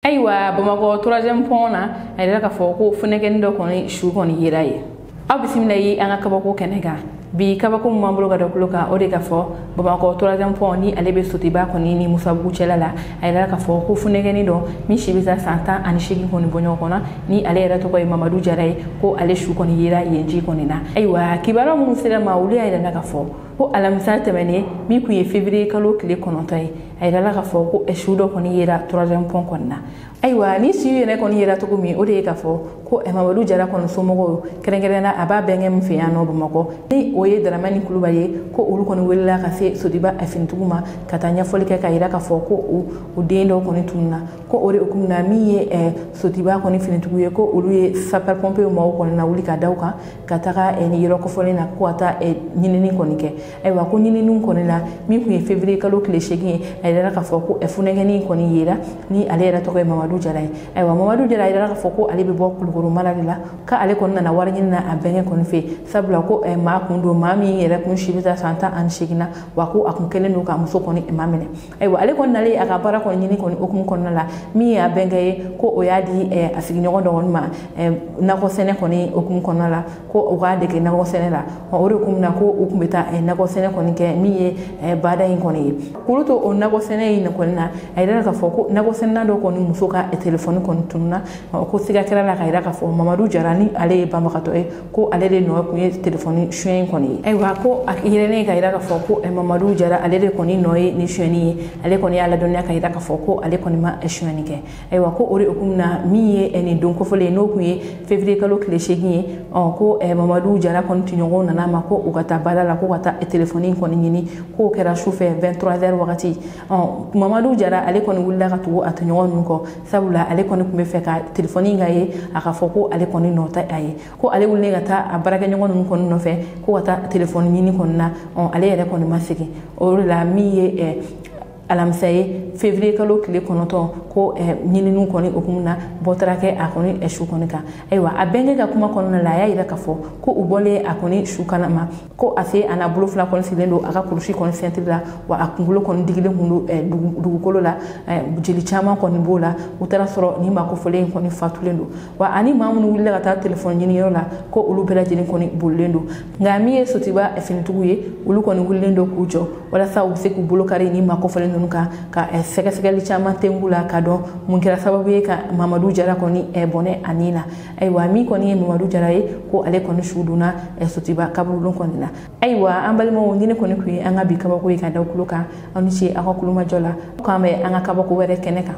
Ayiwa, Bamakɔ troisième pont na, a yɛrɛ k'a fɔ ko funɛkɛni dɔ kɔni su kɔni yera yen. Aw bisimila ye an ka kabako kɛnɛ kan. Bi kabako min b'an bolo ka da tulo kan, o de ka fɔ Bamakɔ troisième pont ni ale bɛ Sotiba kɔni ni Musabugu cɛla la, a yɛrɛ k'a fɔ ko funɛkɛni dɔ min si bɛ taa san 18 kɔni bɔ ɲɔgɔn kɔnɔ, ni ale yɛrɛ tɔgɔ ye Mamadu Jara ye, ko ale su kɔni yera yen ji kɔni na. Ayiwa, kibaruya minnu sera ma, olu y'a yira k'a fɔ ko alamisa tɛmɛnen min tun ye février kalo tile 9 ye, a yirala k'a fɔ ko su dɔ kɔni yera troisième pont kɔni na. Ayiwa, ni su yɛrɛ kɔni yera cogo min, o de ye k'a fɔ ko Mamadu Jara kɔni somɔgɔw, kɛrɛnkɛrɛnnenya a b'a bɛnkɛ min fɛ yan nɔ Bamakɔ, ni o ye Daramani Kulubali ye, ko olu kɔni welela ka se Sotiba finitigiw ma ka taa ɲɛfɔli kɛ k'a yira k'a fɔ ko o den dɔ kɔni tununna. Ko o de hukumu na, min ye Sotiba kɔni finitigiw ye, ko olu ye sapeur pompier maaw kɔni na wuli ka da u kan ka taga nin yɔrɔ kofɔlen na, ko ka taa ɲinini kɔni kɛ. Ayiwa, ko ɲinini kɔni la, min tun ye février kalo tile 8 ye, a yirala k'a fɔ ko funɛkɛni kɔni yera, ni ale yɛrɛ tɔgɔ ye Mamadu Jara ye. Ayiwa, Mamadu Jara, a yirala k'a fɔ ko ale bɛ bɔ Kulukoro mara de la, k'ale kɔni nana wari ɲini na a bɛnkɛ kɔni fɛ, sabula ko maa kun don, maa min yɛrɛ kun si bɛ taa san 18 na, wa ko a kun kɛlen don ka muso kɔni ma minɛ. Ayiwa, ale kɔni nalen a ka baara kɔni ɲini kɔni hukumu kɔnɔna la, min y'a bɛnkɛ ye, ko o y'a di a sigiɲɔgɔn dɔ kɔni ma nakɔ sɛnɛ kɔni hukumu kɔnɔna la, ko u k'a dege nakɔ sɛnɛ la. O de hukumu na, ko u kun bɛ taa nakɔ sɛnɛ kɔni kɛ min ye bada in kɔni ye. K'olu to o nakɔ sɛnɛ in kɔni na, a yirala k'a fɔ ko nakɔ sɛnɛna dɔ kɔni muso ka telefɔni kɔni tununna. Ko siga kɛra la k'a yira k'a fɔ Mamadu Jara, ni ale ye banbagatɔ ye, ko ale de nɔ kun ye telefɔni suɲɛ in kɔni ye. Ayiwa, ko a yɛrɛlen k'a yira k'a fɔ ko Mamadu Jara, ale de kɔni nɔ ye ni suɲɛni ye. Ale kɔni y'a ladɔnniya k'a yira k'a fɔ ko ale kɔni ma suɲɛni kɛ. Ayiwa, ko o de hukumu na, min ye nin don kofɔlen ye, n'o kun ye février kalo tile 8 ye, ko Mamadu Jara kɔni tɔɲɔgɔnw nana ma ko u ka taa baara la, ko ka taa telefɔni kɔni ɲini, k'o kɛra su fɛ 23 heures wagati. Mamadu Jara, ale kɔni wulila ka tugu a tɔɲɔgɔn ninnu kɔ, sabula ale kɔni tun bɛ fɛ ka telefɔni ka ye a ka fɔ ko ale kɔni nɔ tɛ a ye. Ko ale wulilen ka taa a baarakɛɲɔgɔn ninnu kɔni nɔfɛ ko ka taa telefɔni ɲini kɔni na, ale yɛrɛ kɔni ma segin. O de la, min ye alamisa ye février kalo tile 9, ko ɲininiw kɔni hukumu na, bɔ taara kɛ a kɔni su kɔni kan. Ayiwa, a bɛnkɛ ka kuma kɔnɔna la, a y'a yira k'a fɔ ko u bɔlen a kɔni su kana ma, ko a se a n'a bolo fila kɔni sigilen don a ka kulusi kɔni sɛntiri la, wa a kunkolo kɔni digilen kun don dugukolo la, jeli caman kɔni b'o la. U taara sɔrɔ nin maa kofɔlen in kɔni fatulen don, wa ani maa minnu wulila ka taa telefɔni ɲiniyɔrɔ la, ko olu bɛɛ lajɛlen kɔni bolilen don. Nka min ye Sotiba finitigiw ye, olu kɔni wulilen don k'u jɔ walasa u bɛ se k'u bolo kari nin maa kofɔlen ninnu kan, ka sɛgɛsɛgɛli caman tengu la ka dɔn mun kɛra sababu ye ka Mamadu Jara kɔni bɔnɛ a nin na. Ayiwa, min kɔni ye Mamadu Jara ye, ko ale kɔni su donna Sotiba kaburudon kɔni na. Ayiwa, an balimaw, ni ne kɔni kun ye an ka bi kabako ye ka da tulo kan. Aw ni ce aw ka kulomajɔ la. K'an bɛ an ka kabako wɛrɛ kɛnɛ kan.